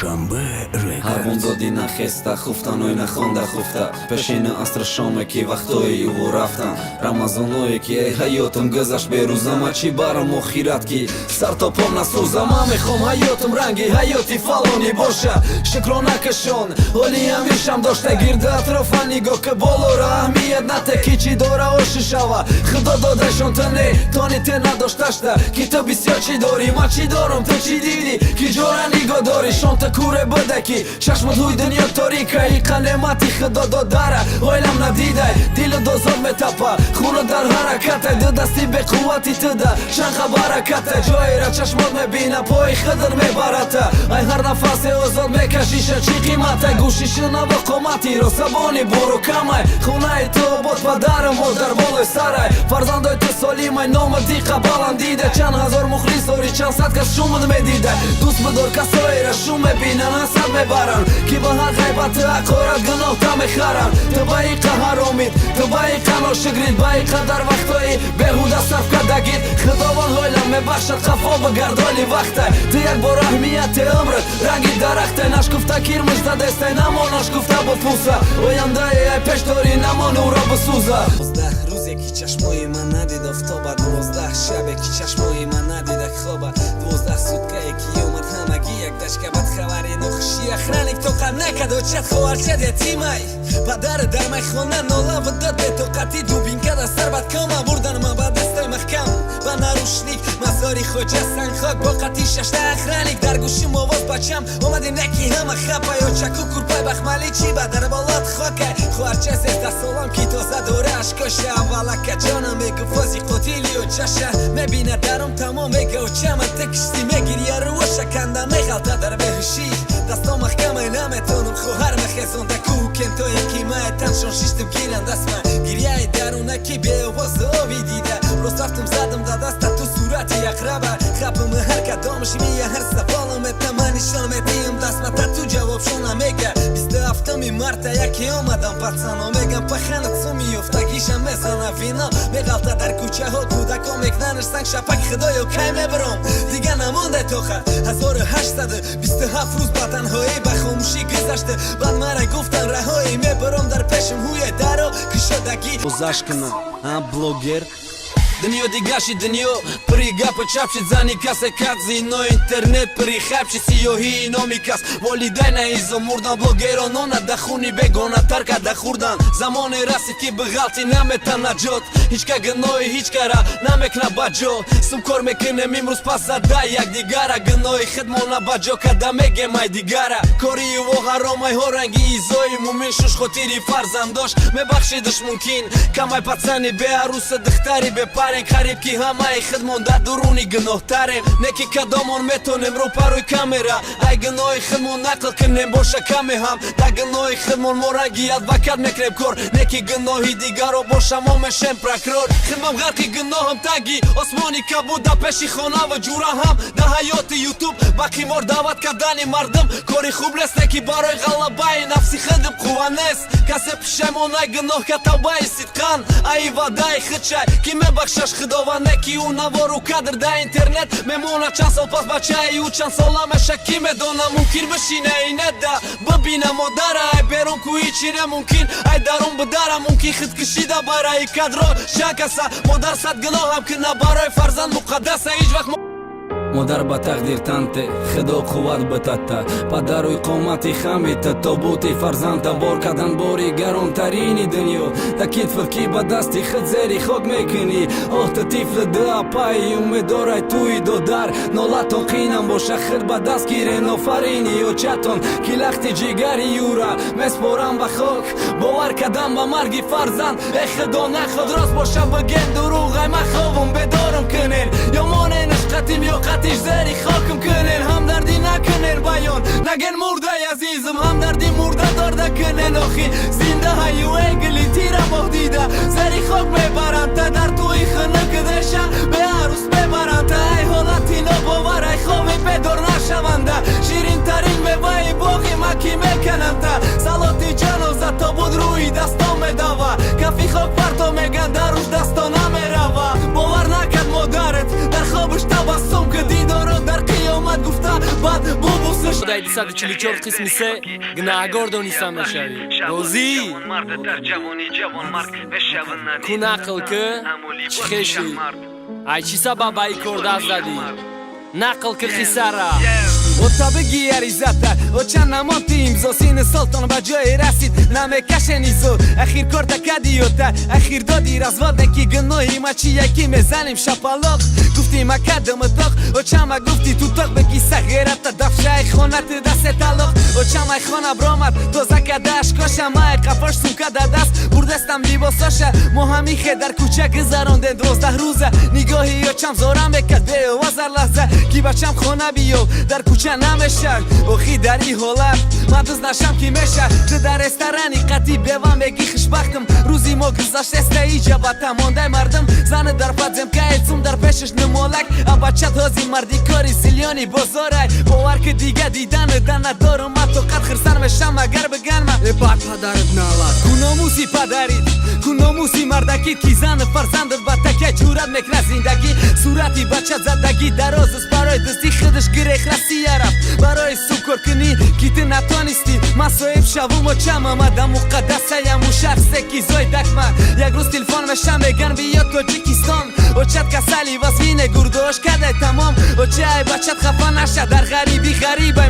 Душанбе Ҳар Рекордс. Бомдоди нахеста, хуфтаной нахонда хуфта, пешини аср шоме, ки вақтҳои ӯ рафтан, рамазоное, ки эй ҳаётам гузашт берӯзама, чӣ барам охират, ки сар то пом насӯзам. Ман мехом ҳаётам ранги ҳаёти фалонӣ боша. Шукрона кашон ҳоли ҳамешам дошта. Гирди атрофа нигоҳ ки, болоро аҳамият нате, ки чӣ дора оши шава. Худо додашон, ту не тони те надошташта, ки ту бисёр чӣ дорӣ. Ман чӣ дорам, ту чӣ дидӣ, ки ҷора нигоҳ дорӣ? Шон ту куре буда, ки чашмат ҳуй дунё торика. Иқа неъмати худо додара ойлам надидай. Дилу дозор метапа, хуна дар ҳараката, ду дасти беқуввати туда чанқа бараката. Ҷоера чашмот мебина, пои хидр мебарата. Ай ҳар нафасе озод мекашиша, чӣ қимата? Гӯши шунаво, қомати росабони бурукамай. Хонаи ту обод, падару модар болои сарай, фарзандои ту солимай, ному диқа баланд дида. Чанд ҳазор мухлис дорӣ, чанд сад кас шумуд медида. Дӯст бидор касоеро, шум мебинанд, ҳасад мебаранд, ки ба ҳар ғайбати ҳақорат гуноҳта мехаранд. Ту ба иқа ҳаромид, ту ба иқа ношукрид, ба иқа дар вақтҳои беҳуда сарф кардагид. Худованд ҳойлам мебахшад, қафо бигардоли вақтай. Ту як бор аҳамияти умрат ранги дарахтай, нашкуфта кирмиш задестай, намо нашкуфта бупуса. Ояндаи ай пеш дорӣ, намон ӯро бисӯза. 12 рӯзе, ки чашмои ман надид офтоба, 12 шабе, ки чашмои ман надида хоба, 12 суткае, ки омад ҳамагӣ як дашка бадхабари нохуши. Охранник тоқат накард, очат хоҳарчат ятимай. Падар дар майхона нолаву дод бетоқатӣ, дубинка дар сар бад кома бурдан ман ба дастой маҳкам, ба наручник мазори хоҷа сангхок бо қати шашта охранник. Дар гӯшим овоз: «Бачам омади, неки ҳама хапай, очаку курпай бахмалӣ чӣ ба дар болот хокай». Хоҳарча 13 солам, ки тоза дора ашкоша. Аввалака ҷонам мегуфт, ози қотили очаша мебина, дарум тамом мега: «Очама ту кишти». Мегирия, рӯоша канда меғалта дар беҳушӣ. Дастом маҳкамай, наметонам хоҳар мехезонда. Кӯҳу кентое, ки мая таншон шиштим, гиран дастма. Гирияи дарунаки беовозу ови дида. Рост рафтум, задам да даста ту сурати ақраба. Хапам ҳар кадомаш мия, ҳар саволам это ман нишон медиҳам дастма, та ту ҷавобшона мега. 27-ми марта яке омадам, пацано мегам, паханат суми ёфтагиша мезана, вино меғалта дар кӯчаҳо, кӯдако мекнанаш санг шапак. Худоё, кай мебаром, дига намонде тоқат. 1827 рӯз ба танҳоӣ, ба хомӯшӣ гузашта. Баъд мара гуфтан раҳоӣ, мебаром, дар пешам ҳуе даро кушодагӣ. Гузашт кунам, а блогер. Дунё дигаши, дунё пири гапа чапшид, зани касе кадзи но интернет пири хапши, сиёҳии номи кас. Волидайна изо мурдан, блогеро нона да хуни бегона тар карда хӯрдан. Замоне расид, ки биғалти намета наҷот, ҳичка гуноҳи ҳичкара намекна ба ҷо. Сум кор мекунем имрӯз, пас зада якдигара, гуноҳи худмона ба ҷо карда мегем ай дигара. Кори ӯ ҳаромай, ҳо ранги изои мумин шуш хотири фарзандош мебахшидаш мумкин. Камай пацани беаруса, духтари бепарен, қариб ки ҳамаи худмон дар дуруни гуноҳтарем. Не ки кадомон метонем рӯпарӯи камера ай гуноҳи худмон нақл кунем, боша каме ҳам дар гуноҳи худмон мо ранги адвокат мекунем кор. Не ки гуноҳи дигаро боша, мо мешем прокурор. Хидмам ғарқи гуноҳам, таги осмони кабуд, дар пеши хонаву ҷура ҳам дар ҳаёти Ютуб. Ба қимор даъват кардани мардум кори хуб нест, не ки барои ғалабаи нафси худм қувва нест. Касе пушаймонай гуноҳ ка, тавбаи сидқан аи ваъдаи худшай, ки мебахшаш худованд. Не ки ӯ навору кадр дар интернет мемонад, чанд сол пас бачаи ӯ чанд сола меша, ки медона? Мумкин бишина инеда бибина модара, ай берун ку ҳичи немумкин, ай дарун бидара мумкин худкушида барои кадро шакаса. Модар сад гуноҳам кина, барои фарзанд муқаддаса ҳеҷ вақт. Модар, ба тақдир танте, худо қувват битата. Падару иқомати хамита, тобути фарзанда бор кардан бори гаронтарини дунё. Да китфат, ки ба дасти худ зери хок мекунӣ. Оҳ, ту тифли ду апаи умедорай туи додар. Нолатон қинам боша, худ ба даст гирен. Офарини очатон, ки лахти ҷигари юра меспорам ба хок. Бовар кардам ба марги фарзанд, э худо, наход рост боша, биген дурӯғай. Ман хобум бедорум кунен, ё моненаш қатим, ё қатиш зери хокум кунен. Ҳамдардӣ накунен, баён наген мурдай азизм, ҳамдардӣ мурда дорда кунен. Охи зинда ҳаю эгили тира моҳ дида, зери хок мебаранд та, дар тӯи хунук деша беарӯс мебаранд та. Ай ҳолати нобовар, ай хоби бедор нашаванда, ширинтарин меваи боғи маки мекананд та. Салоти ҷаноза то буд рӯи дастон медава, кафи хок парто меган, даруш дасто намерава. Бовар накард модарат, дар хобаш табассум ки, дидоро дар қиёмат гуфта, баъд бубусш. Моддаи 244 қисми 3 гунаҳгор дониста мешавӣ. Розӣ? Ку нақл ки чӣ хешӣ, ай чӣ сабаб ба ин кор даст задӣ? Нақл ки қиссара. Ота, бигӣ аризата, оча, намонти имзо. Сини солтон ба ҷое расид, намекашен изо. Ахир корта кади, ота, ахир доди развод. Неки гуноҳи ма чи яки мезанем шапалоқ? Гуфти ма кадам тоқ, очама гуфти тутоқ. Беги сағирата дафшаи хонати дасе талоқ. Очам ай хона бромад, тоза када ашкоша. Май қафош сумка да даст, бурдастам либосоша. Мо ҳамихе дар кӯча гузарондем 12 рӯза. Нигоҳи очам зора мекард беовоз ҳар лаҳза, ки бачам хона биё, дар кӯча намеша. Охи, дар ин ҳолат ман дуз нашам, ки меша? Ту дар ресторани қатӣ бева меги хушбахтам. Рӯзи мо гузаштеста, иҷабата мондай мардум. Зани дар подземкаи цум, дар пешаш нумолак, а бачат ҳози марди кори зилёни бозорай. Бовар ки, дига дидани да надорум ма тоқат. Хирсан мешам, агар биганма. Э, бар падарат налат. Ку номуси падарит, ку номуси мардакит, ки зану фарзандат ба такя ҷурат мекунад зиндагӣ? Сурати бача задагӣ дароз аст барои дӯстӣ. Худаш гирех Россия рафт барои сукоркунӣ, ки ту натонистӣ. Ман соҳиб шавум, очам омада муқаддасаяму шахсе ки зойдакма. Як рӯз телефон мешам, меган: «Биё Тоҷикистон, очат касали вазвине, гурдош кадай тамом». Оча, ай бачат хафа наша, дар ғарибӣ ғарибай.